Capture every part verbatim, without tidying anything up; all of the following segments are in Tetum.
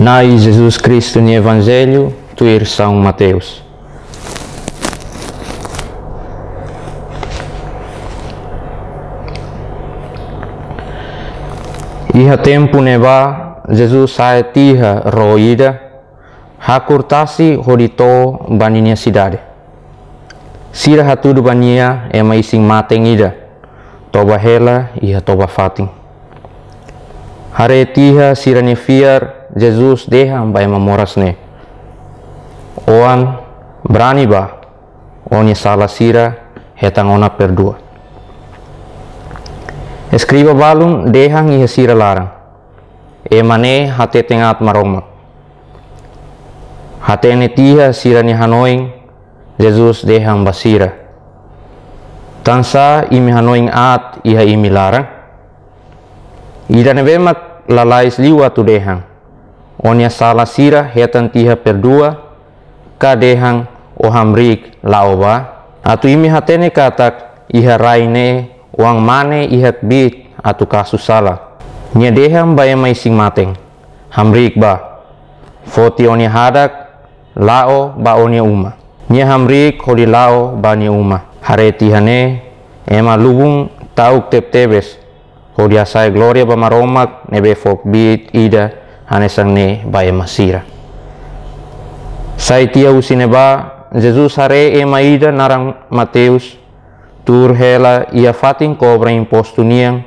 Na'i Jesus Kristu nia Evanjellu tuir São Mateus. Iha tempu ne'ebá, Jesus sa'e tiha ró ida, hakur tasi hodi to'o ba ninia sidade. Sira hatudu ba nia ema isin-maten ida, toba hela iha toba-fatin. Haree tiha sira-nia fiar, Jesus dehan ba ema moras ne'e: "Oan, brani bá, ó-nia sala sira hetan ona perdua." Eskriba balun dehan iha sira laran: "Ema ne'e hateten aat Maromak." Hatene tiha sira-nia hanoin, Jesus dehan ba sira: "Tansá imi hanoin aat iha imi laran? Ida ne'ebé mak lalais liu atu dehan: 'Ó-nia sala sira hetan tiha perdua', ka dehan: 'Ó hamriik, la'o bá'? Atu imi hatene katak iha rai ne'e oan mane iha kbiit atu kasu sala." Nia dehan ba ema isin-maten: "Hamriik bá, foti ó-nia hadak, la'o ba ó-nia uma." Nia hamriik hodi la'o ba nia uma. Haree tiha ne'e, ema lubun ta'uk tebetebes, hodi hasa'e glória ba Maromak ne'ebé fó kbiit ida hanesan ne'e ba ema sira. Sai tiha husi ne'ebá, Jesus haree ema ida naran Mateus, tuur hela iha fatin kobra impostu nian,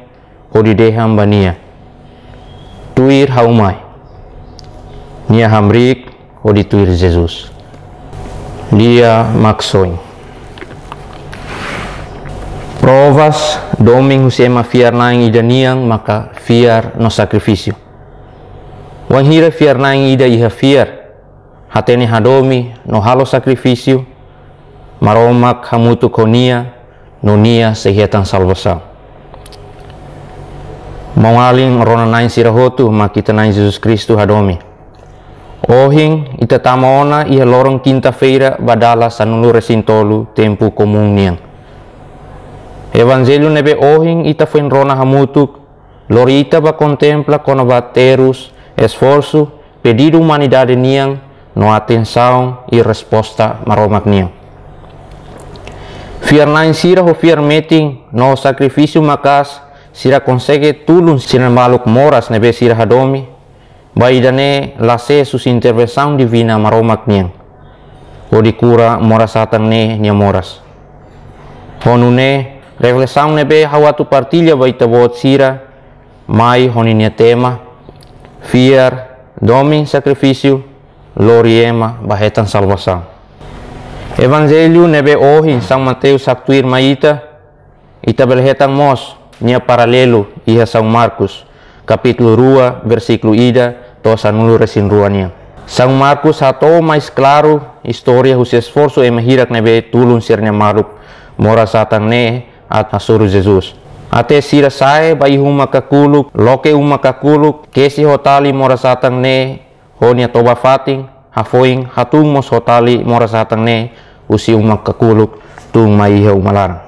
hodi dehan ba nia: "Tuir ha'u mai." Nia hamriik hodi tuir Jesus. Lia Maksoin. Provas domin husi ema fiar-na'in ida nian maka fiar no sakrifísiu. Wainhira fiar-na'in ida iha fiar, hatene hadomi no halo sakrifísiu, Maromak hamutuk ho nia, no nia sei hetan salvasaun. Maun-alin rona-na'in sira hotu mak ita-nia Na'i Jesus Kristu hadomi. Ohin ita tama ona iha loron kinta-feira ba dala sanulu-resin-tolu tempu komún nian. Evanjellu ne'ebé ohin ita foin rona hamutuk, lori ita ba kontempla kona-ba terus, esforsu, pedidu umanidade nian, no atensaun i resposta Maromak nian. Fiar-na'in sira ho fiar metin no sakrifísiu maka'as, sira konsege tulun sira-nia maluk moras ne'ebé sira hadomi, ba ida-ne'e la sees husi intervensaun divina Maromak nian, hodi kura moras-satan ne'e nia moras. Ho nune'e, reflesaun ne'ebé ha'u atu partilla ba ita-boot sira mai ho ninia tema: Fiar, domin sakrifísiu, lori ema ba hetan salvasaun. Evanjellu ne'ebé ohin São Mateus haktuir mai ita, ita bele hetan mós nia paralelu iha São Marcos, kapítulu rua, versíkulu ida to'o sanulu-resin-rua nian. São Marcos hato'o mais klaru istória husi esforsu ema hirak ne'ebé tulun sira-nia maluk moras-satan ne'e atu hasoru Jesus. Até sira sa'e ba iha uma kakuluk, loke uma kakuluk, kesi ho tali moras-satan ne'e ho nia toba-fatin, hafoin hatún mós ho tali moras-satan ne'e husi uma kakuluk tun mai iha uma laran.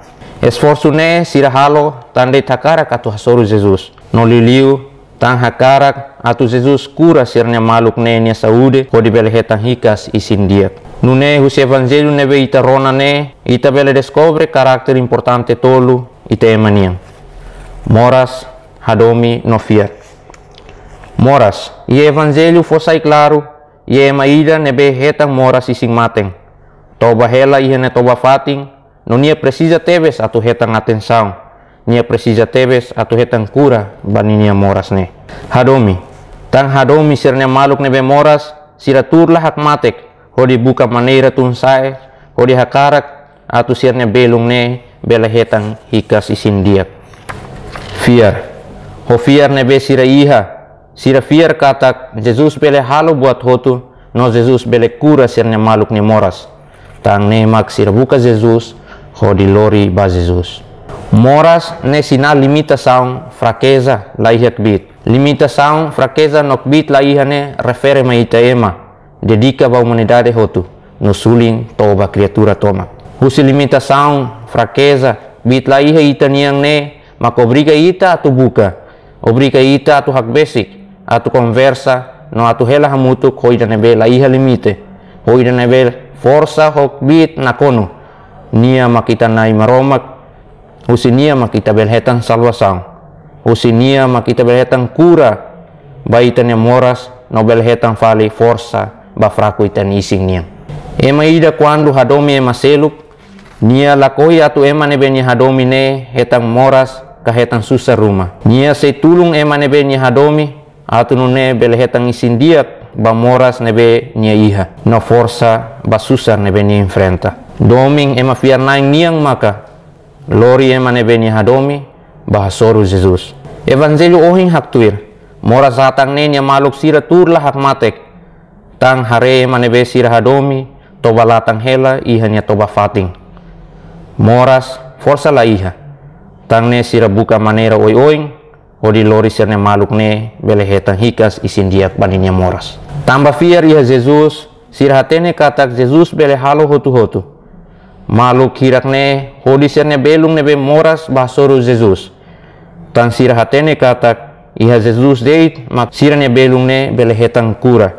Esforsu ne'e sira halo tanba de'it hakarak atu hasoru Jesus. No liuliu tan hakarak atu Jesus kura sira-nia maluk ne'e nia saúde hodi bele hetan hikas isin-di'ak. Nune'e husi Evanjellu ne'ebé ita rona ne'e, ita bele deskobre karakter importante tolu ita ema nian: moras, hadomi no fiar. Moras. Iha Evanjellu fó sai klaru iha ema ida ne'ebé hetan moras isin-maten. Toba hela iha nia toba-fatin, no nia presiza tebes atu hetan atensaun. Nia presiza tebes atu hetan kura ba ninia moras ne'e. Hadomi. Tan hadomi sira-nia maluk ne'ebé moras, sira tuur la hakmatek hodi buka maneira tun sa'e, hodi hakarak atu sira-nia belun ne'e bele hetan hikas isin-di'ak. Fiar. Ho fiar ne'ebé sira iha, sira fiar katak Jesus bele halo buat hotu, no Jesus bele kura sira-nia maluk nia moras. Tan ne'e mak sira buka Jesus hodi lori ba Jesus. Moras ne'e sinál limitasaun, frakeza, la iha kbiit. Limitasaun, frakeza no kbiit la iha ne'e refere mai ita ema, dedika ba umanidade hotu, no sulin to'o ba kriatura tomak. Husi limitasaun, frakeza, kbiit la iha ita-nian ne'e mak obriga ita atu buka, obriga ita atu hakbesik, atu konversa, no atu hela hamutuk ho ida ne'ebé la iha limite, ho ida ne'ebé forsa ho kbiit nakonu. Nia mak ita Na'i Maromak, husi Nia mak ita bele hetan salvasaun, husi Nia mak ita bele hetan kura ba ita-nia moras, no bele hetan fali forsa ba fraku ita-nia isin nian. Ema ida kuandu hadomi ema seluk, nia lakohi atu ema ne'ebé nia hadomi ne'e hetan moras ka hetan susar ruma. Nia sei tulun ema ne'ebé nia hadomi atu nune'e bele hetan isin-di'ak ba moras ne'ebé nia iha, no forsa ba susar ne'ebé nia enfrenta. Domin ema fiar-na'in nian maka lori ema ne'ebé nia hadomi ba hasoru Jesus. Evanjellu ohin haktuir, moras-datan ne'e nia maluk sira tuur la hakmatek, tan haree ema ne'ebé sira hadomi toba latan hela iha nia toba-fatin. Moras forsa la iha, tan ne'e sira buka maneira oioin hodi lori sira-nia maluk ne'e bele hetan hikas isin-di'ak ba ninia moras. Tanba fiar iha Jesus, sira hatene katak Jesus bele halo hotu-hotu. Maluk hirak ne'e hodi sira-nia belun ne'ebé moras ba hasoru Jesus. Tan sira hatene katak iha Jesus de'it mak sira-nia belun ne'e bele hetan kura.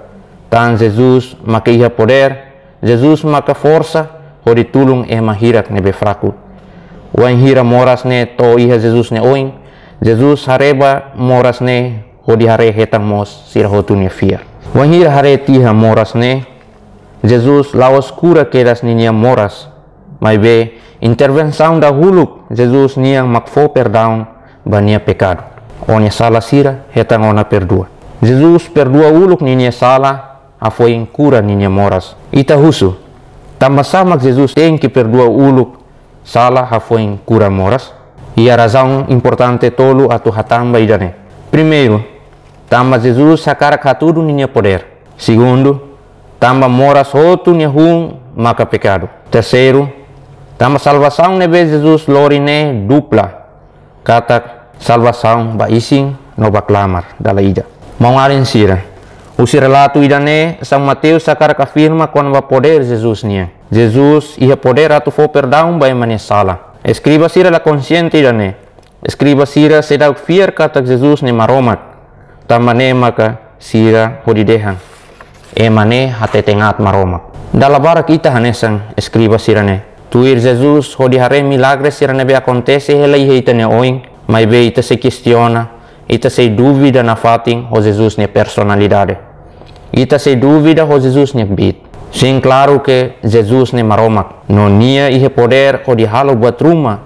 Tan Jesus maka iha podér, Jesus maka forsa hodi tulun ema hirak ne'ebé fraku. Wainhira moras ne'e to'o iha Jesus nia oin, Jesus haree ba moras ne'e hodi haree hetan mós sira hotu nia fiar. Wainhira haree tiha moras ne'e, Jesus la'ós kura kedas ninia moras, maibé intervensaun dahuluk Jesus nian mak fó perdaun ba nia pekadu. Ó-nia sala sira hetan ona perdua. Jesus perdua uluk ninia sala, hafoin kura ninia moras. Ita husu, tanbasá mak Jesus tenke perdua uluk sala hafoin kura moras? Iha razaun importante tolu atu hatán ba ida-ne'e. Primeiru, tanba Jesus hakarak hatudu ninia podér. Segundu, tanba moras hotu nia hun maka pekadu. Terseiru, tanba salvasaun ne'ebé Jesus lori ne'e dupla, katak salvasaun ba isin no ba klamar dala ida. Maun-alin sira, husi relatu ida-ne'e, São Mateus hakarak afirma kona-ba podér Jesus nian. Jesus iha podér atu fó perdaun ba ema nia sala. Eskriba sira la konxiente ida-ne'e. Eskriba sira seidauk fiar katak Jesus ne'e Maromak, tanba ne'e maka sira hodi dehan, ema ne'e hateten aat Maromak. Dala barak ita hanesan eskriba sira-ne'e. Tuir Jesus hodi haree milagre sira ne'ebé akontese hela iha ita-nia oin, maibé ita sei kestiona, ita sei dúvida nafatin ho Jesus nia personalidade. Ita sei dúvida ho Jesus nia kbiit. Sin, klaru ke Jesus ne'e Maromak, no Nia iha podér hodi halo buat ruma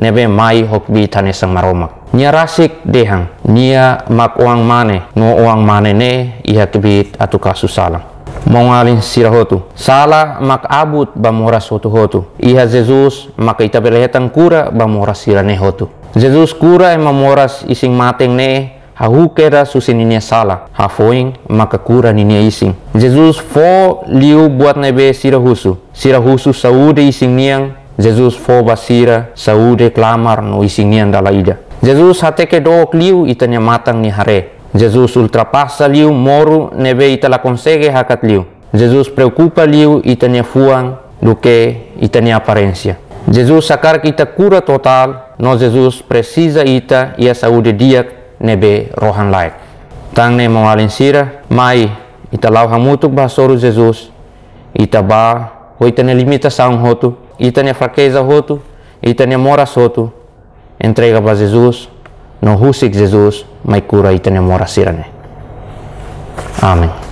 ne'ebé mai ho kbiit hanesan Maromak. Nia rasik dehan, Nia mak Oan-Mane, no Oan-Mane ne'e iha kbiit atu kasu sala. Maun-alin sira hotu, sala mak abut ba moras hotu-hotu. Iha Jesus maka ita bele hetan kura ba moras sira-ne'e hotu. Jesus kura ema moras isin-maten ne'e, hahú kedas husi ninia sala, hafoin maka kura ninia isin. Jesus fó liu buat ne'ebé sira husu. Sira husu saúde isin nian, Jesus fó ba sira saúde klamar no isin nian dala ida. Jesus hateke dook liu ita-nia matan nia haree. Jesus ultrapasa liu moru ne'ebé ita la konsege hakat liu. Jesus preokupa liu ita-nia fuan duké ita-nia aparénsia. Jesus hakarak ita kura totál, no Jesus presiza ita iha saúde di'ak ne'ebé rohan-laek. Tan ne'e maun-alin sira, mai ita la'o hamutuk ba hasoru Jesus, ita bá ho ita-nia limitasaun hotu, ita-nia frakeza hotu, ita-nia moras hotu, entrega ba Jesus, no husik Jesus mai kura ita-nia moras sira-ne'e. Amen.